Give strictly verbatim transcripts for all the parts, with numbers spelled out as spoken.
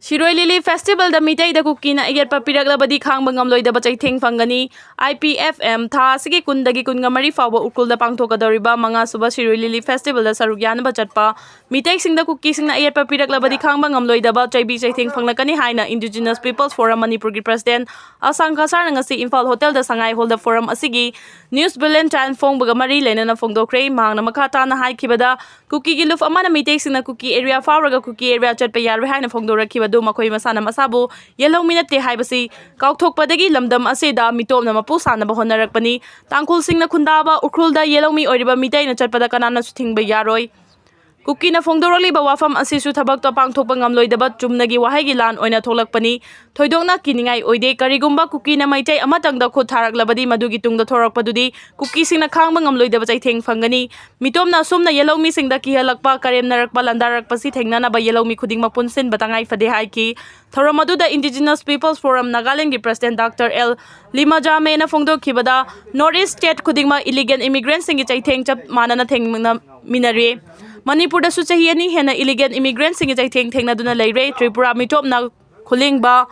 ꯁꯤꯔꯣꯏ ꯂꯤꯂꯤ ꯐꯦꯁꯇꯤꯚꯦꯜꯗ ꯃꯤꯇꯩꯗ ꯀꯨꯀꯤꯅ ꯑꯌꯦꯠꯄ ꯄꯤꯔꯛꯂꯕꯗꯤ ꯈꯥꯡꯕ ꯉꯝꯂꯣꯏꯗꯕ ꯆꯩꯊꯦꯡ ꯐꯪꯒꯅꯤ꯫ ꯑꯥꯏ ꯄꯤ ꯑꯦꯐ ꯑꯦꯝ ꯊꯥ ꯑꯁꯤꯒꯤ ꯀꯨꯟꯗꯒꯤ ꯀꯨꯟꯃꯔꯤ ꯐꯥꯎꯕ ꯎꯈ꯭ꯔꯨꯜꯗ ꯄꯥꯡꯊꯣꯛꯀꯗꯧꯔꯤꯕ ꯃꯉꯥꯁꯨꯕ ꯁꯤꯔꯣꯏ ꯂꯤꯂꯤ ꯐꯦꯁꯇꯤꯚꯦꯜꯗ ꯁꯔꯨꯛ ꯌꯥꯅꯕ ꯆꯠꯄ ꯃꯤꯇꯩꯁꯤꯡꯗ ꯀꯨꯀꯤꯁꯤꯡꯅ ꯑꯌꯦꯠꯄ ꯄꯤꯔꯛꯂꯕꯗꯤ ꯈꯥꯡꯕ ꯉꯝꯂꯣꯏꯗꯕ ꯆꯩꯕꯤ ꯆꯩꯊꯦꯡ ꯐꯪꯂꯛꯀꯅꯤ ꯍꯥꯏꯅ Indigenous People's Forum ꯃꯅꯤꯄꯨꯔꯒꯤ ꯄ꯭ꯔꯁꯤꯗꯦꯟ ꯑꯁꯥꯡ ꯀꯁꯥꯔꯅ ꯉꯁꯤ ꯏꯝꯐꯥꯜ ꯍꯣꯇꯦꯜꯗ ꯁꯉꯥꯏ ꯍꯣꯜꯗ ꯐꯣꯔꯝ ꯑꯁꯤꯒꯤ ꯅ꯭ꯌꯨꯁ ꯕꯨꯂꯦꯇꯤꯟ ꯐꯣꯡꯕꯒ ꯃꯔꯤ ꯂꯩꯅꯅ ꯐꯣꯡꯗꯣꯛꯈ꯭ꯔꯦ꯫ ꯃꯍꯥꯛꯅ ꯃꯈꯥ ꯇꯥꯅ ꯍꯥꯏꯈꯤꯕꯗ, ꯀꯨꯀꯤꯒꯤ ꯂꯨꯞ ꯑꯃꯅ ꯃꯤꯇꯩꯁꯤꯡꯅ ꯀꯨꯀꯤ ꯑꯦꯔꯤꯌꯥ ꯐꯥꯎꯔꯒ ꯀꯨꯀꯤ ꯑꯦꯔꯤꯌꯥ ꯆꯠꯄ ꯌꯥꯔꯣꯏ ꯍꯥꯏꯅ ꯐꯣꯡꯗꯣꯔꯛꯈꯤꯕ ꯑꯗꯨ ꯃꯈꯣꯏ ꯃꯁꯥꯅ ꯃꯁꯥꯕꯨ ꯌꯦꯜꯍꯧꯃꯤ ꯅꯠꯇꯦ ꯍꯥꯏꯕꯁꯤ ꯀꯥꯎꯊꯣꯛꯄꯗꯒꯤ ꯂꯝꯗꯝ ꯑꯁꯤꯗ ꯃꯤꯇꯣꯞꯅ ꯃꯄꯨ ꯁꯥꯅꯕ ꯍꯣꯠꯅꯔꯛꯄꯅꯤ꯫ ꯇꯥꯡꯈꯨꯜꯁꯤꯡꯅ ꯈꯨꯟꯗꯥꯕ ꯎꯈ꯭ꯔꯨꯜꯗ ꯌꯦꯜꯍꯧꯃꯤ ꯑꯣꯏꯔꯤꯕ ꯃꯤꯇꯩꯅ ꯆꯠꯄꯗ ꯀꯅꯥꯅꯁꯨ ꯊꯤꯡꯕ ꯌꯥꯔꯣꯏ꯫ ꯀꯨꯀꯤꯅ ꯐꯣꯡꯗꯣꯔꯛꯂꯤꯕ ꯋꯥꯐꯝ ꯑꯁꯤꯁꯨ ꯊꯕꯛꯇ ꯄꯥꯡꯊꯣꯛꯄ ꯉꯝꯂꯣꯏꯗꯕ ꯆꯨꯝꯅꯒꯤ ꯋꯥꯍꯩꯒꯤ ꯂꯥꯟ ꯑꯣꯏꯅ ꯊꯣꯛꯂꯛꯄꯅꯤ꯫ ꯊꯣꯏꯗꯣꯛꯅ ꯀꯤꯅꯤꯡꯉꯥꯏ ꯑꯣꯏꯗꯦ꯫ ꯀꯔꯤꯒꯨꯝꯕ ꯀꯨꯀꯤꯅ ꯃꯩꯇꯩ ꯑꯃꯇꯪꯗ ꯈꯨꯠ ꯊꯥꯔꯛꯂꯕꯗꯤ ꯃꯗꯨꯒꯤ ꯇꯨꯡꯗ ꯊꯣꯔꯛꯄꯗꯨꯗꯤ ꯀꯨꯀꯤꯁꯤꯡꯅ ꯈꯥꯡꯕ ꯉꯝꯂꯣꯏꯗꯕ ꯆꯩꯊꯦꯡ ꯐꯪꯒꯅꯤ꯫ ꯃꯤꯇꯣꯞꯅ ꯑꯁꯨꯝꯅ ꯌꯦꯜꯍꯧꯃꯤꯁꯤꯡꯗ ꯀꯤꯍꯜꯂꯛꯄ, ꯀꯔꯦꯝꯅꯔꯛꯄ, ꯂꯥꯟꯗꯥꯔꯛꯄꯁꯤ ꯊꯦꯡꯅꯅꯕ ꯌꯦꯜꯍꯧꯃꯤ ꯈꯨꯗꯤꯡꯃꯛ ꯄꯨꯟꯁꯤꯟꯕ ꯇꯉꯥꯏ ꯐꯗꯦ ꯍꯥꯏꯈꯤ꯫ ꯊꯧꯔꯝ ꯑꯗꯨꯗ Indigenous People's Forum ꯅꯥꯒꯥꯂꯦꯟꯗꯒꯤ ꯄ꯭ꯔꯁꯤꯗꯦꯟ ꯗꯥꯛꯇꯔ ꯑꯦꯜ ꯂꯤꯃꯥꯖꯥꯃꯦꯅ ꯐꯣꯡꯗꯣꯛꯈꯤꯕꯗ, North East State ꯈꯨꯗꯤꯡꯃꯛ illegal immigrantꯁꯤꯡꯒꯤ ꯆꯩꯊꯦꯡ ꯆꯞ ꯃꯥꯟꯅꯅ ꯊꯦꯡꯅꯃꯤꯟꯅꯔꯦ꯫ ꯃꯅꯤꯄꯨꯔꯗꯁꯨ ꯆꯍꯤ ꯑꯅꯤ ꯍꯦꯟꯅ illegal immigrantꯁꯤꯡꯒꯤ ꯆꯩꯊꯦꯡ ꯊꯦꯡꯅꯗꯨꯅ ꯂꯩꯔꯦ꯫ ꯇ꯭ꯔꯤꯄꯨꯔꯥ ꯃꯤꯇꯣꯞꯅ ꯈꯨꯂꯤꯡꯕ,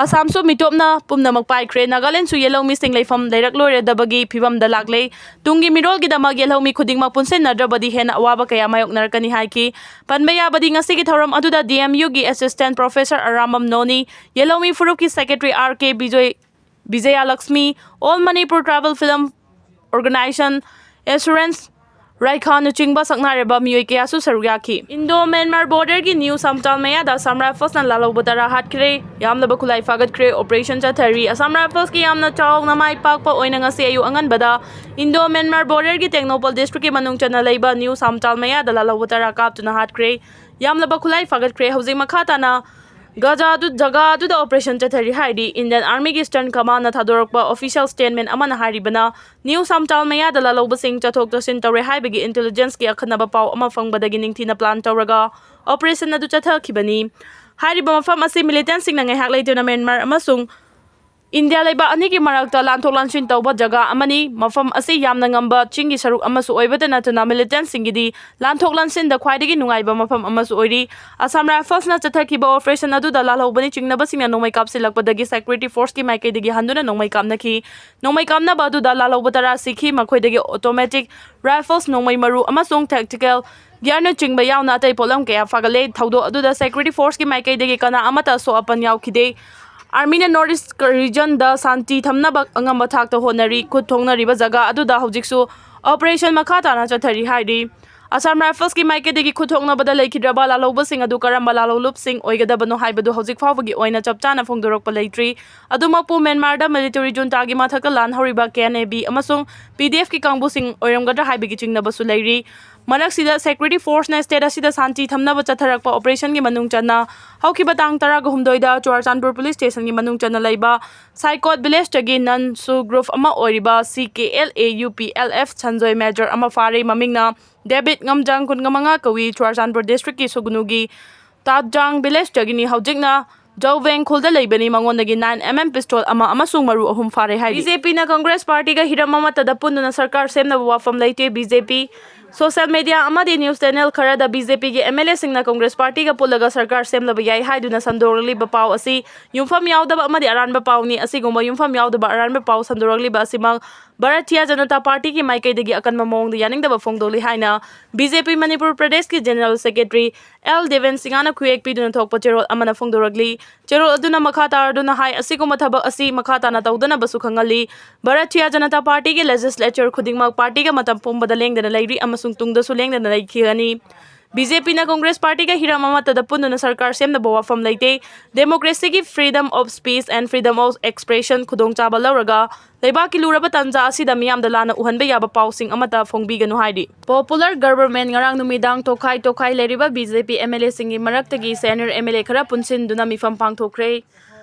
ꯑꯁꯥꯝꯁꯨ ꯃꯤꯇꯣꯞꯅ ꯄꯨꯝꯅꯃꯛ ꯄꯥꯏꯈ꯭ꯔꯦ꯫ ꯅꯥꯒꯥꯂꯦꯟꯗꯁꯨ ꯌꯦꯜꯍꯧꯃꯤꯁꯤꯡ ꯂꯩꯐꯝ ꯂꯩꯔꯛꯂꯣꯏꯔꯗꯕꯒꯤ ꯐꯤꯕꯝꯗ ꯂꯥꯛꯂꯦ꯫ ꯇꯨꯡꯒꯤ ꯃꯤꯔꯣꯜꯒꯤꯗꯃꯛ ꯌꯦꯜꯍꯧꯃꯤ ꯈꯨꯗꯤꯡꯃꯛ ꯄꯨꯟꯁꯤꯟꯅꯗ꯭ꯔꯕꯗꯤ ꯍꯦꯟꯅ ꯑꯋꯥꯕ ꯀꯌꯥ ꯃꯥꯌꯣꯛꯅꯔꯛꯀꯅꯤ ꯍꯥꯏꯈꯤ꯫ ꯄꯟꯕ ꯌꯥꯕꯗꯤ, ꯉꯁꯤꯒꯤ ꯊꯧꯔꯝ ꯑꯗꯨꯗ D M Uꯒꯤ assistant professor Arambam ꯅꯣꯅꯤ, ꯌꯦꯜꯍꯧꯃꯤ ꯐꯨꯔꯨꯞꯀꯤ secretary R K Bijoy, ꯕꯤꯖꯌꯂꯛꯁꯃꯤ, All Manipur Tribal Film Organization, Assurance ꯔꯥꯏꯈꯥꯅꯆꯤꯡꯕ ꯁꯛꯅꯥꯏꯔꯕ ꯃꯤꯑꯣꯏ ꯀꯌꯥꯁꯨ ꯁꯔꯨꯛ ꯌꯥꯈꯤ꯫ Indo Myanmar borderꯒꯤ New Samtal ꯃꯌꯥꯗ Assam Riflesꯅ ꯂꯥꯜꯍꯧꯕ ꯇꯔꯥ ꯍꯥꯠꯈ꯭ꯔꯦ꯫ ꯌꯥꯝꯂꯕ ꯈꯨꯠꯂꯥꯏ ꯐꯥꯒꯠꯈ꯭ꯔꯦ꯫ Operation ꯆꯠꯊꯔꯤ꯫ Assam Riflesꯀꯤ ꯌꯥꯝꯅ ꯆꯥꯎꯅ ꯃꯥꯏ ꯄꯥꯛꯄ ꯑꯣꯏꯅ ꯉꯁꯤ ꯑꯌꯨꯛ ꯑꯉꯟꯕꯗ Indo Myanmar borderꯒꯤ ꯇꯦꯡꯅꯧꯄꯜ districtꯀꯤ ꯃꯅꯨꯡ ꯆꯟꯅ ꯂꯩꯕ New Samtal ꯃꯌꯥꯗ ꯂꯥꯜꯍꯧꯕ ꯇꯔꯥ ꯀꯥꯞꯇꯨꯅ ꯍꯥꯠꯈ꯭ꯔꯦ꯫ ꯌꯥꯝꯂꯕ ꯈꯨꯠꯂꯥꯏ ꯐꯥꯒꯠꯈ꯭ꯔꯦ꯫ ꯍꯧꯖꯤꯛ ꯃꯈꯥ ꯇꯥꯅ ꯒꯖꯥ ꯑꯗꯨ, ꯖꯒꯥ ꯑꯗꯨꯗ operation ꯆꯠꯊꯔꯤ ꯍꯥꯏꯔꯤ꯫ Indian Armyꯒꯤ Eastern Commandꯅ ꯊꯥꯗꯣꯔꯛꯄ official statement ꯑꯃꯅ ꯍꯥꯏꯔꯤꯕꯅ, New Samtal ꯃꯌꯥꯗ ꯂꯥꯜꯍꯧꯕꯁꯤꯡ ꯆꯠꯊꯣꯛ ꯆꯠꯁꯤꯟ ꯇꯧꯔꯦ ꯍꯥꯏꯕꯒꯤ intelligenceꯀꯤ ꯑꯈꯟꯅꯕ ꯄꯥꯎ ꯑꯃ ꯐꯪꯕꯗꯒꯤ ꯅꯤꯡꯊꯤꯅ plan ꯇꯧꯔꯒ operation ꯑꯗꯨ ꯆꯠꯊꯈꯤꯕꯅꯤ꯫ ꯍꯥꯏꯔꯤꯕ ꯃꯐꯝ ꯑꯁꯤ militantꯁꯤꯡꯅ ꯉꯥꯏꯍꯥꯛ ꯂꯩꯇꯅ ꯃ꯭ꯌꯥꯟꯃꯥꯔ ꯑꯃꯁꯨꯡ ꯏꯟꯗꯤꯌꯥ ꯂꯩꯕꯥꯛ ꯑꯅꯤꯒꯤ ꯃꯔꯛꯇ ꯂꯥꯟꯊꯣꯛ ꯂꯥꯟꯁꯤꯟ ꯇꯧꯕ ꯖꯒꯥ ꯑꯃꯅꯤ꯫ ꯃꯐꯝ ꯑꯁꯤ ꯌꯥꯝꯅ ꯉꯝꯕ ꯆꯤꯡꯒꯤ ꯁꯔꯨꯛ ꯑꯃꯁꯨ ꯑꯣꯏꯕꯇ ꯅꯠꯇꯅ militantꯁꯤꯡꯒꯤꯗꯤ ꯂꯥꯟꯊꯣꯛ ꯂꯥꯟꯁꯤꯟꯗ ꯈ꯭ꯋꯥꯏꯗꯒꯤ ꯅꯨꯡꯉꯥꯏꯕ ꯃꯐꯝ ꯑꯃꯁꯨ ꯑꯣꯏꯔꯤ꯫ Assam Riflesꯅ ꯆꯠꯊꯈꯤꯕ operation ꯑꯗꯨꯗ ꯂꯥꯜꯍꯧꯕꯅꯤ ꯆꯤꯡꯅꯕꯁꯤꯡꯅ ꯅꯣꯡꯃꯩ ꯀꯥꯞꯁꯤꯜꯂꯛꯄꯗꯒꯤ security forceꯀꯤ ꯃꯥꯏꯀꯩꯗꯒꯤ ꯍꯟꯗꯨꯅ ꯅꯣꯡꯃꯩ ꯀꯥꯞꯅꯈꯤ꯫ ꯅꯣꯡꯃꯩ ꯀꯥꯞꯅꯕ ꯑꯗꯨꯗ ꯂꯥꯜꯍꯧꯕ ꯇꯔꯥ ꯁꯤꯈꯤ꯫ ꯃꯈꯣꯏꯗꯒꯤ automatic rifles, ꯅꯣꯡꯃꯩ ꯃꯔꯨ ꯑꯃꯁꯨꯡ tactical gearꯅꯆꯤꯡꯕ ꯌꯥꯎꯅ ꯑꯇꯩ ꯄꯣꯠꯂꯝ ꯀꯌꯥ ꯐꯥꯒꯠꯂꯦ꯫ ꯊꯧꯗꯣꯛ ꯑꯗꯨꯗ security forceꯀꯤ ꯃꯥꯏꯀꯩꯗꯒꯤ ꯀꯅꯥ ꯑꯃꯠꯇ ꯑꯁꯣꯛ ꯑꯄꯟ ꯌꯥꯎꯈꯤꯗꯦ꯫ Armyꯅ North East regionꯗ ꯁꯥꯟꯇꯤ ꯊꯝꯅꯕ ꯑꯉꯝꯕ ꯊꯥꯛꯇ ꯍꯣꯠꯅꯔꯤ꯫ ꯈꯨꯠ ꯊꯣꯛꯅꯔꯤꯕ ꯖꯒꯥ ꯑꯗꯨꯗ ꯍꯧꯖꯤꯛꯁꯨ operation ꯃꯈꯥ ꯇꯥꯅ ꯆꯠꯊꯔꯤ ꯍꯥꯏꯔꯤ꯫ Assam Riflesꯀꯤ ꯃꯥꯏꯀꯩꯗꯒꯤ ꯈꯨꯠ ꯊꯣꯛꯅꯕꯗ ꯂꯩꯈꯤꯗ꯭ꯔꯕ ꯂꯥꯜꯍꯧꯕꯁꯤꯡ ꯑꯗꯨ ꯀꯔꯝꯕ ꯂꯥꯜꯍꯧꯂꯨꯞꯁꯤꯡ ꯑꯣꯏꯒꯗꯕꯅꯣ ꯍꯥꯏꯕꯗꯨ ꯍꯧꯖꯤꯛ ꯐꯥꯎꯕꯒꯤ ꯑꯣꯏꯅ ꯆꯞ ꯆꯥꯅ ꯐꯣꯡꯗꯣꯔꯛꯄ ꯂꯩꯇ꯭ꯔꯤ꯫ ꯑꯗꯨꯃꯛꯄꯨ ꯃ꯭ꯌꯥꯟꯃꯥꯔꯗ military juntaꯒꯤ ꯃꯊꯛꯇ ꯂꯥꯟ ꯍꯧꯔꯤꯕ KNA B ꯑꯃꯁꯨꯡ PDFꯀꯤ ꯀꯥꯡꯕꯨꯁꯤꯡ ꯑꯣꯏꯔꯝꯒꯗ꯭ꯔꯥ ꯍꯥꯏꯕꯒꯤ ꯆꯤꯡꯅꯕꯁꯨ ꯂꯩꯔꯤ꯫ ꯃꯔꯛꯁꯤꯗ security forceꯅ state ꯑꯁꯤꯗ ꯁꯥꯟꯇꯤ ꯊꯝꯅꯕ ꯆꯠꯊꯔꯛꯄ operationꯒꯤ ꯃꯅꯨꯡ ꯆꯟꯅ ꯍꯧꯈꯤꯕ ꯇꯥꯡ ꯇꯔꯥꯒ ꯍꯨꯝꯗꯣꯏꯗ ꯆꯨꯔꯥꯆꯥꯟꯄꯨꯔ police stationꯒꯤ ꯃꯅꯨꯡ ꯆꯟꯅ ꯂꯩꯕ ꯁꯥꯏꯀꯣꯠ villageꯇꯒꯤ non SoO group ꯑꯃ ꯑꯣꯏꯔꯤꯕ C K L A U P L F Sanjoy major ꯑꯃ ꯐꯥꯔꯦ꯫ ꯃꯃꯤꯡꯅ ꯗꯦꯕꯤꯠ ꯉꯝꯖꯥꯡ, ꯀꯨꯟꯃꯉꯥ ꯀꯧꯏ꯫ ꯆꯨꯔꯥꯆꯥꯟꯄꯨꯔ districtꯀꯤ ꯁꯨꯒꯅꯨꯒꯤ ꯇꯥꯠꯖꯥꯡ villageꯇꯒꯤꯅꯤ꯫ ꯍꯧꯖꯤꯛꯅ ꯖꯧꯕꯦꯡ ꯈꯨꯜꯗ ꯂꯩꯕꯅꯤ꯫ ꯃꯉꯣꯟꯗꯒꯤ nine M M pistol ꯑꯃ ꯑꯃꯁꯨꯡ ꯃꯔꯨ ꯑꯍꯨꯝ ꯐꯥꯔꯦ ꯍꯥꯏꯔꯤ꯫ BJPꯅ Congress partyꯒ ꯍꯤꯔꯝ ꯑꯃꯠꯇꯗ ꯄꯨꯟꯗꯨꯅ ꯁꯔꯀꯥꯔ ꯁꯦꯝꯅꯕ ꯋꯥꯐꯝ ꯂꯩꯇꯦ꯫ BJP social media ꯑꯃꯗꯤ news channel ꯈꯔꯗ BJPꯒꯤ MLAꯁꯤꯡꯅ Congress partyꯒ ꯄꯨꯜꯂꯒ ꯁꯔꯀꯥꯔ ꯁꯦꯝꯂꯕ ꯌꯥꯏ ꯍꯥꯏꯗꯨꯅ ꯁꯟꯗꯣꯔꯛꯂꯤꯕ ꯄꯥꯎ ꯑꯁꯤ ꯌꯨꯝꯐꯝ ꯌꯥꯎꯗꯕ ꯑꯃꯗꯤ ꯑꯔꯥꯟꯕ ꯄꯥꯎꯅꯤ꯫ ꯑꯁꯤꯒꯨꯝꯕ ꯌꯨꯝꯐꯝ ꯌꯥꯎꯗꯕ ꯑꯔꯥꯟꯕ ꯄꯥꯎ ꯁꯟꯗꯣꯔꯛꯂꯤꯕ ꯑꯁꯤꯃꯛ Bharatiya Janata partyꯒꯤ ꯃꯥꯏꯀꯩꯗꯒꯤ ꯑꯀꯟꯕ ꯃꯑꯣꯡꯗ ꯌꯥꯅꯤꯡꯗꯕ ꯐꯣꯡꯗꯣꯛꯂꯤ ꯍꯥꯏꯅ BJP ꯃꯅꯤꯄꯨꯔ ꯄ꯭ꯔꯗꯦꯁꯀꯤ general secretary L ꯗꯦꯕꯦꯟ ꯁꯤꯡꯍꯅ ꯈꯨꯌꯦꯛ ꯄꯤꯗꯨꯅ ꯊꯣꯛꯄ ꯆꯦꯔꯣꯜ ꯑꯃꯅ ꯐꯣꯡꯗꯣꯔꯛꯂꯤ꯫ ꯆꯦꯔꯣꯜ ꯑꯗꯨꯅ ꯃꯈꯥ ꯇꯥꯔꯗꯨꯅ ꯍꯥꯏ, ꯑꯁꯤꯒꯨꯝꯕ ꯊꯕꯛ ꯑꯁꯤ ꯃꯈꯥ ꯇꯥꯅ ꯇꯧꯗꯅꯕꯁꯨ ꯈꯪꯍꯜꯂꯤ꯫ Bharatiya Janata partyꯒꯤ legislature ꯈꯨꯗꯤꯡꯃꯛ partyꯒ ꯃꯇꯝ ꯄꯨꯝꯕꯗ ꯂꯦꯡꯗꯅ ꯂꯩꯔꯤ ꯑꯃꯁꯨꯡ ꯇꯨꯡꯗꯁꯨ ꯂꯦꯡꯗꯅ ꯂꯩꯈꯤꯒꯅꯤ꯫ BJPꯅ Congress partyꯒ ꯍꯤꯔꯝ ꯑꯃꯠꯇꯗ ꯄꯨꯟꯗꯨꯅ ꯁꯔꯀꯥꯔ ꯁꯦꯝꯅꯕ ꯋꯥꯐꯝ ꯂꯩꯇꯦ꯫ Democracyꯒꯤ freedom of speech and freedom of expression ꯈꯨꯗꯣꯡꯆꯥꯕ ꯂꯧꯔꯒ ꯂꯩꯕꯥꯛꯀꯤ ꯂꯨꯔꯕ ꯇꯥꯟꯖꯥ ꯑꯁꯤꯗ ꯃꯤꯌꯥꯝꯗ ꯂꯥꯟꯅ ꯎꯍꯟꯕ ꯌꯥꯕ ꯄꯥꯎꯁꯤꯡ ꯑꯃꯠꯇ ꯐꯣꯡꯕꯤꯒꯅꯨ ꯍꯥꯏꯔꯤ꯫ Popular government ꯉꯔꯥꯡ ꯅꯨꯃꯤꯗꯥꯡ ꯇꯣꯈꯥꯏ ꯇꯣꯈꯥꯏ ꯂꯩꯔꯤꯕ BJPꯒꯤ MLAꯁꯤꯡꯒꯤ ꯃꯔꯛꯇꯒꯤ senior MLA ꯈꯔ ꯄꯨꯟꯁꯤꯟꯗꯨꯅ ꯃꯤꯐꯝ ꯄꯥꯡꯊꯣꯛꯈ꯭ꯔꯦ꯫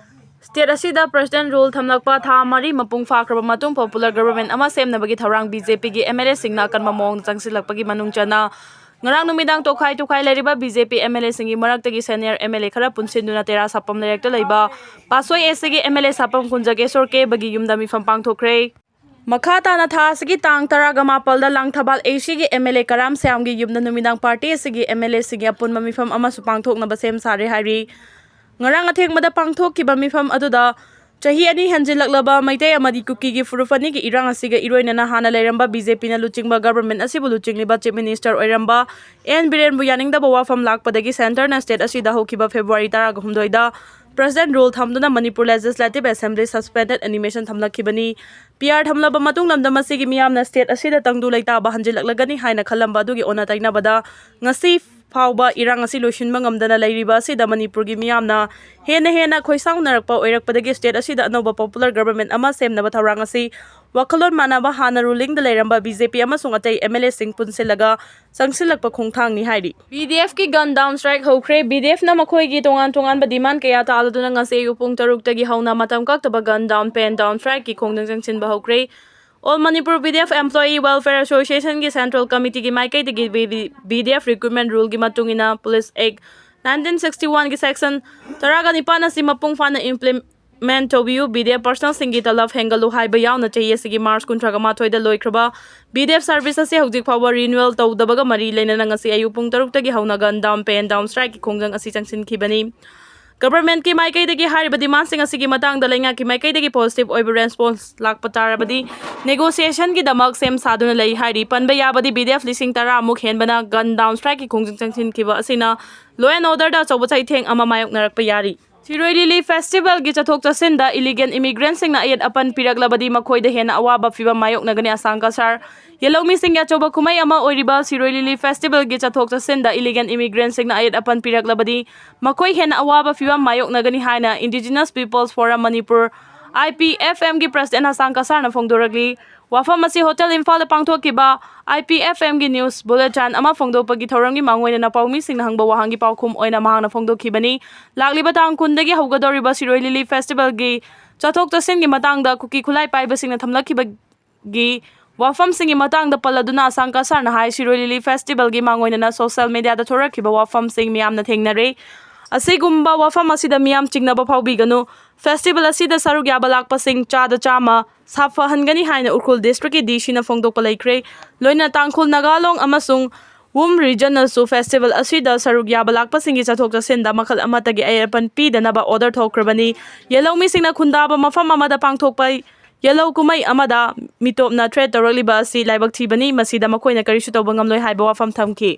State ꯑꯁꯤꯗ president rule ꯊꯝꯂꯛꯄ ꯊꯥ ꯃꯔꯤ ꯃꯄꯨꯡ ꯐꯥꯈ꯭ꯔꯕ ꯃꯇꯨꯡ popular government ꯑꯃ ꯁꯦꯝꯅꯕꯒꯤ ꯊꯧꯔꯥꯡ BJPꯒꯤ MLAꯁꯤꯡꯅ ꯑꯀꯟꯕ ꯃꯑꯣꯡꯗ ꯆꯪꯁꯤꯜꯂꯛꯄꯒꯤ ꯃꯅꯨꯡ ꯆꯟꯅ ꯉꯔꯥꯡ ꯅꯨꯃꯤꯗꯥꯡ ꯇꯣꯈꯥꯏ ꯇꯣꯈꯥꯏ ꯂꯩꯔꯤꯕ B J P M L ꯑꯦꯁꯤꯡꯒꯤ ꯃꯔꯛꯇꯒꯤ ꯁꯦꯅꯤꯌꯔ ꯑꯦꯝ ꯑꯦꯜ ꯑꯦ ꯈꯔ ꯄꯨꯟꯁꯤꯟꯗꯨꯅ ꯇꯦꯔꯥ ꯁꯥꯄꯝ ꯂꯩꯔꯛꯇ ꯂꯩꯕ ꯄꯥꯁꯣꯏ ꯑꯦꯁ ꯁꯤꯒꯤ ꯑꯦꯝ ꯑꯦꯜ ꯑꯦ ꯁꯥꯄꯝ ꯀꯨꯟꯖꯒꯦꯁꯣꯔ ꯀꯦꯕꯒꯤ ꯌꯨꯝꯗ ꯃꯤꯐꯝ ꯄꯥꯡꯊꯣꯛꯈ꯭ꯔꯦ꯫ ꯃꯈꯥ ꯇꯥꯅ ꯊꯥ ꯑꯁꯤꯒꯤ ꯇꯥꯡ ꯇꯔꯥꯒ ꯃꯥꯄꯜꯗ ꯂꯥꯡꯊꯕꯥꯜ ꯑꯦ ꯁꯤꯒꯤ ꯑꯦꯝ ꯑꯦꯜ ꯑꯦ ꯀꯔꯥꯝ ꯁ꯭ꯌꯥꯝꯒꯤ ꯌꯨꯝꯗ ꯅꯨꯃꯤꯗꯥꯡ ꯄꯥꯔꯇꯤ ꯑꯁꯤꯒꯤ ꯑꯦꯝ ꯑꯦꯜ ꯑꯦꯁꯤꯡꯒꯤ ꯑꯄꯨꯟꯕ ꯃꯤꯐꯝ ꯑꯃꯁꯨ ꯄꯥꯡꯊꯣꯛꯅꯕ ꯁꯦꯝ ꯁꯥꯔꯦ ꯍꯥꯏꯔꯤ꯫ ꯉꯔꯥꯡ ꯑꯊꯦꯡꯕꯗ ꯄꯥꯡꯊꯣꯛꯈꯤꯕ ꯃꯤꯐꯝ ꯑꯗꯨꯗ ꯆꯍꯤ ꯑꯅꯤ ꯍꯦꯟꯖꯤꯜꯂꯛꯂꯕ ꯃꯩꯇꯩ ꯑꯃꯗꯤ ꯀꯨꯀꯤꯒꯤ ꯐꯨꯔꯨꯞ ꯑꯅꯤꯒꯤ ꯏꯔꯥꯡ ꯑꯁꯤꯒ ꯏꯔꯣꯏꯅꯅ ꯍꯥꯟꯅ ꯂꯩꯔꯝꯕ ꯕꯤ ꯖꯦ ꯄꯤꯅ ꯂꯨꯆꯤꯡꯕ ꯒꯕꯔꯃꯦꯟ ꯑꯁꯤꯕꯨ ꯂꯨꯆꯤꯡꯂꯤꯕ ꯆꯤꯐ ꯃꯤꯅꯤꯁꯇꯔ ꯑꯣꯏꯔꯝꯕ ꯑꯦꯟ ꯕꯤꯔꯦꯟꯕꯨ ꯌꯥꯅꯤꯡꯗꯕ ꯋꯥꯐꯝ ꯂꯥꯛꯄꯗꯒꯤ ꯁꯦꯟꯇꯔꯅ ꯁ꯭ꯇꯦꯠ ꯑꯁꯤꯗ ꯍꯧꯈꯤꯕ ꯐꯦꯕ꯭ꯔꯨꯋꯥꯔꯤ ꯇꯔꯥꯒ ꯍꯨꯝꯗꯣꯏꯗ ꯄ꯭ꯔꯦꯁꯤꯗꯦꯟꯠ ꯔꯨꯜ ꯊꯝꯗꯨꯅ Manipur legislative assembly suspended animation ꯊꯝꯂꯛꯈꯤꯕꯅꯤ꯫ ꯄꯤ ꯑꯥꯔ ꯊꯝꯂꯕ ꯃꯇꯨꯡ ꯂꯝꯗꯝ ꯑꯁꯤꯒꯤ ꯃꯤꯌꯥꯝꯅ ꯁ꯭ꯇꯦꯠ ꯑꯁꯤꯗ ꯇꯪꯗꯨ ꯂꯩꯇꯥꯕ ꯍꯟꯖꯤꯜꯂꯛꯂꯒꯅꯤ ꯍꯥꯏꯅ ꯈꯜꯂꯝꯕ ꯑꯗꯨꯒꯤ ꯑꯣꯟꯅ ꯇꯩꯅꯕꯗ ꯉꯁꯤ ꯐꯥꯎꯕ ꯏꯔꯥꯡ ꯑꯁꯤ ꯂꯣꯏꯁꯤꯟꯕ ꯉꯝꯗꯅ ꯂꯩꯔꯤꯕ ꯑꯁꯤꯗ ꯃꯅꯤꯄꯨꯔꯒꯤ ꯃꯤꯌꯥꯝꯅ ꯍꯦꯟꯅ ꯍꯦꯟꯅ ꯈꯣꯏꯁꯥꯎꯅꯔꯛꯄ ꯑꯣꯏꯔꯛꯄꯗꯒꯤ ꯁ꯭ꯇꯦꯠ ꯑꯁꯤꯗ ꯑꯅꯧꯕ ꯄꯣꯄꯨꯂꯔ ꯒꯕꯔꯃꯦꯟ ꯑꯃ ꯁꯦꯝꯅꯕ ꯊꯧꯔꯥꯡ ꯑꯁꯤ ꯋꯥꯈꯜꯂꯣꯟ ꯃꯥꯟꯅꯕ ꯍꯥꯟꯅ ꯔꯨꯂꯤꯡꯗ ꯂꯩꯔꯝꯕ ꯕꯤ ꯖꯦ ꯄꯤ ꯑꯃꯁꯨꯡ ꯑꯇꯩ ꯑꯦꯝ ꯑꯦꯜ ꯑꯦꯁꯤꯡ ꯄꯨꯟꯁꯤꯜꯂꯒ ꯆꯪꯁꯤꯜꯂꯛꯄ ꯈꯣꯡꯊꯥꯡꯅꯤ ꯍꯥꯏꯔꯤ꯫ ꯕꯤ ꯗꯤ ꯑꯦꯐꯀꯤ ꯒꯟ ꯗꯥꯎꯟ ꯁ꯭ꯇ꯭ꯔꯥꯏꯛ ꯍꯧꯈ꯭ꯔꯦ꯫ ꯕꯤ ꯗꯤ ꯑꯦꯐꯅ ꯃꯈꯣꯏꯒꯤ ꯇꯣꯉꯥꯟ ꯇꯣꯉꯥꯟꯕ ꯗꯤꯃꯥꯟ ꯀꯌꯥ ꯇꯥꯜꯂꯗꯨꯅ ꯉꯁꯤ ꯑꯌꯨꯛ ꯄꯨꯡ ꯇꯔꯨꯛꯇꯒꯤ ꯍꯧꯅ ꯃꯇꯝ ꯀꯛꯇꯕ ꯒꯟ ꯗꯥꯎꯟ, ꯄꯦꯟ ꯗꯥꯎꯟ ꯁ꯭ꯇ꯭ꯔꯥꯏꯛꯀꯤ ꯈꯣꯡꯖꯪ ꯆꯪꯁꯤꯟꯕ ꯍꯧꯈ꯭ꯔꯦ꯫ All Manipur B D F employee welfare ꯑꯦꯁꯣꯁꯤꯌꯦꯁꯟꯒꯤ ꯁꯦꯟꯇ꯭ꯔꯦꯜ ꯀꯃꯤꯇꯤꯒꯤ ꯃꯥꯏꯀꯩꯗꯒꯤ ꯕꯤ ꯗꯤ ꯑꯦꯐ ꯔꯤꯀ꯭ꯔꯨꯠꯃꯦꯟ ꯔꯨꯜꯒꯤ ꯃꯇꯨꯡ ꯏꯟꯅ ꯄꯨꯂꯤꯁ ꯑꯦꯛ ꯅꯥꯏꯟꯇꯤꯟ ꯁꯤꯛꯁꯇꯤ ꯋꯥꯟꯒꯤ ꯁꯦꯛꯁꯟ ꯇꯔꯥꯒ ꯅꯤꯄꯥꯟ ꯑꯁꯤ ꯃꯄꯨꯡ ꯐꯥꯅ ꯏꯝꯄ꯭ꯂꯤꯃꯦꯟ ꯇꯧꯕꯤꯌꯨ꯫ ꯕꯤ ꯗꯤ ꯑꯦꯐ ꯄꯔꯁꯅꯦꯜꯁꯤꯡꯒꯤ ꯇꯂꯕ ꯍꯦꯟꯒꯠꯂꯨ ꯍꯥꯏꯕ ꯌꯥꯎꯅ ꯆꯍꯤ ꯑꯁꯤꯒꯤ ꯃꯥꯔꯆ ꯀꯨꯟꯊ꯭ꯔꯥꯒ ꯃꯥꯊꯣꯏꯗ ꯂꯣꯏꯈ꯭ꯔꯕ ꯕꯤ ꯗꯤ ꯑꯦꯐ ꯁꯔꯚꯤꯁ ꯑꯁꯤ ꯍꯧꯖꯤꯛ ꯐꯥꯎꯕ ꯔꯤꯅ꯭ꯌꯨꯑꯦꯜ ꯇꯧꯗꯕꯒ ꯃꯔꯤ ꯂꯩꯅꯅ ꯉꯁꯤ ꯑꯌꯨꯛ ꯄꯨꯡ ꯇꯔꯨꯛꯇꯒꯤ ꯍꯧꯅ ꯒꯟ ꯗꯥꯎꯟ, ꯄꯦꯟ ꯗꯥꯎꯟ ꯁ꯭ꯇ꯭ꯔꯥꯏꯛꯀꯤ ꯈꯣꯡꯖꯪ ꯑꯁꯤ ꯆꯪꯁꯤꯟꯈꯤꯕꯅꯤ꯫ ꯒꯚꯔꯟꯃꯦꯟꯠꯀꯤ ꯃꯥꯏꯀꯩꯗꯒꯤ ꯍꯥꯏꯔꯤꯕ ꯗꯤꯃꯥꯟꯁꯤꯡ ꯑꯁꯤꯒꯤ ꯃꯇꯥꯡꯗ ꯂꯩꯉꯥꯛꯀꯤ ꯃꯥꯏꯀꯩꯗꯒꯤ ꯄꯣꯖꯤꯇꯤꯚ ꯑꯣꯏꯕ ꯔꯦꯁꯄꯣꯟꯁ ꯂꯥꯛꯄ ꯇꯥꯔꯕꯗꯤ ꯅꯦꯒꯣꯁꯤꯌꯦꯁꯟꯒꯤꯗꯃꯛ ꯁꯦꯝ ꯁꯥꯗꯨꯅ ꯂꯩ ꯍꯥꯏꯔꯤ꯫ ꯄꯟꯕ ꯌꯥꯕꯗꯤ ꯕꯤ ꯗꯤ ꯑꯦꯐ ꯂꯤꯁꯤꯡ ꯇꯔꯥꯃꯨꯛ ꯍꯦꯟꯕꯅ ꯒꯟ ꯗꯥꯎꯟ ꯁ꯭ꯇ꯭ꯔꯥꯏꯛꯀꯤ ꯈꯣꯡꯖꯪ ꯆꯪꯁꯤꯟꯈꯤꯕ ꯑꯁꯤꯅ ꯂꯣ ꯑꯦꯟ ꯑꯣꯔꯗꯔꯗ ꯑꯆꯧꯕ ꯆꯩꯊꯦꯡ ꯑꯃ ꯃꯥꯌꯣꯛꯅꯔꯛꯄ ꯌꯥꯔꯤ꯫ ꯁꯤꯔꯣꯏ ꯂꯤꯂꯤ ꯐꯦꯁꯇꯤꯚꯦꯜꯒꯤ ꯆꯠꯊꯣꯛ ꯆꯠꯁꯤꯟꯗ ꯏꯂꯤꯒꯦꯜ ꯏꯃꯤꯒ꯭ꯔꯦꯟꯠꯁꯤꯡꯅ ꯑꯌꯦꯠ ꯑꯄꯟ ꯄꯤꯔꯛꯂꯕꯗꯤ ꯃꯈꯣꯏꯗ ꯍꯦꯟꯅ ꯑꯋꯥꯕ ꯐꯤꯚꯝ ꯃꯥꯌꯣꯛꯅꯒꯅꯤ꯫ ꯑꯁꯥꯝ ꯀꯁꯥꯔ ꯌꯦꯜꯍꯧꯃꯤꯁꯤꯡꯒꯤ ꯑꯆꯧꯕ ꯀꯨꯝꯍꯩ ꯑꯃ ꯑꯣꯏꯔꯤꯕ ꯁꯤꯔꯣꯏ ꯂꯤꯂꯤ ꯐꯦꯁꯇꯤꯚꯦꯜꯒꯤ ꯆꯠꯊꯣꯛ ꯆꯠꯁꯤꯟꯗ ꯏꯂꯤꯒꯦꯜ ꯏꯃꯤꯒ꯭ꯔꯦꯟꯠꯁꯤꯡꯅ ꯑꯌꯦꯠ ꯑꯄꯟ ꯄꯤꯔꯛꯂꯕꯗꯤ ꯃꯈꯣꯏ ꯍꯦꯟꯅ ꯑꯋꯥꯕ ꯐꯤꯚꯝ ꯃꯥꯌꯣꯛꯅꯒꯅꯤ ꯍꯥꯏꯅ indigenous peoples forum Manipur, I P F ꯑꯦꯝꯒꯤ ꯄ꯭ꯔꯁꯤꯗꯦꯟꯠ ꯑꯁꯥꯡ ꯀꯁꯥꯔꯅ ꯐꯣꯡꯗꯣꯔꯛꯂꯤ꯫ ꯋꯥꯐꯝ ꯑꯁꯤ ꯍꯣꯇꯦꯜ ꯏꯝꯐꯥꯜꯗ ꯄꯥꯡꯊꯣꯛꯈꯤꯕ ꯑꯥꯏ ꯄꯤ ꯑꯦꯐ ꯑꯦꯝꯒꯤ ꯅ꯭ꯌꯨꯁ ꯕꯨꯂꯦꯇꯤꯟ ꯑꯃ ꯐꯣꯡꯗꯣꯛꯄꯒꯤ ꯊꯧꯔꯝꯒꯤ ꯃꯥꯡꯑꯣꯏꯅꯅ ꯄꯥꯎꯃꯤꯁꯤꯡꯅ ꯍꯪꯕ ꯋꯥꯍꯪꯒꯤ ꯄꯥꯎꯈꯨꯝ ꯑꯣꯏꯅ ꯃꯍꯥꯛꯅ ꯐꯣꯡꯗꯣꯛꯈꯤꯕꯅꯤ꯫ ꯂꯥꯛꯂꯤꯕ ꯇꯥꯡ ꯀꯨꯟꯗꯒꯤ ꯍꯧꯒꯗꯧꯔꯤꯕ ꯁꯤꯔꯣꯏ ꯂꯤꯂꯤ ꯐꯦꯁꯇꯤꯚꯦꯜꯒꯤ ꯆꯠꯊꯣꯛ ꯆꯠꯁꯤꯟꯒꯤ ꯃꯇꯥꯡꯗ ꯀꯨꯀꯤ ꯈꯨꯠꯂꯥꯏ ꯄꯥꯏꯕꯁꯤꯡꯅ ꯊꯝꯂꯛꯈꯤꯕꯒꯤ ꯋꯥꯐꯝꯁꯤꯡꯒꯤ ꯃꯇꯥꯡꯗ ꯄꯜꯂꯗꯨꯅ ꯑꯁꯥꯡ ꯀꯁꯥꯔꯅ ꯍꯥꯏ, ꯁꯤꯔꯣꯏ ꯂꯤꯂꯤ ꯐꯦꯁꯇꯤꯚꯦꯜꯒꯤ ꯃꯥꯡꯑꯣꯏꯅꯅ ꯁꯣꯁꯤꯌꯦꯜ ꯃꯤꯗꯤꯌꯥꯗ ꯊꯣꯔꯛꯈꯤꯕ ꯋꯥꯐꯝꯁꯤꯡ ꯃꯤꯌꯥꯝꯅ ꯊꯦꯡꯅꯔꯦ꯫ ꯑꯁꯤꯒꯨꯝꯕ ꯋꯥꯐꯝ ꯑꯁꯤꯗ ꯃꯤꯌꯥꯝ ꯆꯤꯡꯅꯕ ꯐꯥꯎꯕꯤꯒꯅꯨ꯫ ꯐꯦꯁꯇꯤꯚꯦꯜ ꯑꯁꯤꯗ ꯁꯔꯨꯛ ꯌꯥꯕ ꯂꯥꯛꯄꯁꯤꯡ ꯆꯥꯗ ꯆꯥꯝꯃ ꯁꯥꯐꯍꯟꯒꯅꯤ ꯍꯥꯏꯅ ꯎꯈ꯭ꯔꯨꯜ ꯗꯤꯁꯇ꯭ꯔꯤꯛꯀꯤ ꯗꯤ ꯁꯤꯅ ꯐꯣꯡꯗꯣꯛꯄ ꯂꯩꯈ꯭ꯔꯦ꯫ ꯂꯣꯏꯅꯅ ꯇꯥꯡꯈꯨꯜ, ꯅꯥꯒꯥꯂꯣꯡ ꯑꯃꯁꯨꯡ ꯋꯨꯝ ꯔꯤꯖꯟꯅꯁꯨ ꯐꯦꯁꯇꯤꯚꯦꯜ ꯑꯁꯤꯗ ꯁꯔꯨꯛ ꯌꯥꯕ ꯂꯥꯛꯄꯁꯤꯡꯒꯤ ꯆꯠꯊꯣꯛ ꯆꯠꯁꯤꯟꯗ ꯃꯈꯜ ꯑꯃꯠꯇꯒꯤ ꯑꯌꯦꯠꯄꯟ ꯄꯤꯗꯅꯕ ꯑꯣꯔꯗꯔ ꯊꯣꯛꯈ꯭ꯔꯕꯅꯤ꯫ ꯌꯦꯜꯍꯧꯃꯤꯁꯤꯡꯅ ꯈꯨꯟꯗꯥꯕ ꯃꯐꯝ ꯑꯃꯗ ꯄꯥꯡꯊꯣꯛꯄ ꯌꯦꯜꯍꯧ ꯀꯨꯝꯍꯩ ꯑꯃꯗ ꯃꯤꯇꯣꯞꯅ ꯊ꯭ꯔꯦꯠ ꯇꯧꯔꯛꯂꯤꯕ ꯑꯁꯤ ꯂꯥꯏꯕꯛ ꯊꯤꯕꯅꯤ, ꯃꯁꯤꯗ ꯃꯈꯣꯏꯅ ꯀꯔꯤꯁꯨ ꯇꯧꯕ ꯉꯝꯂꯣꯏ ꯍꯥꯏꯕ ꯋꯥꯐꯝ ꯊꯝꯈꯤ꯫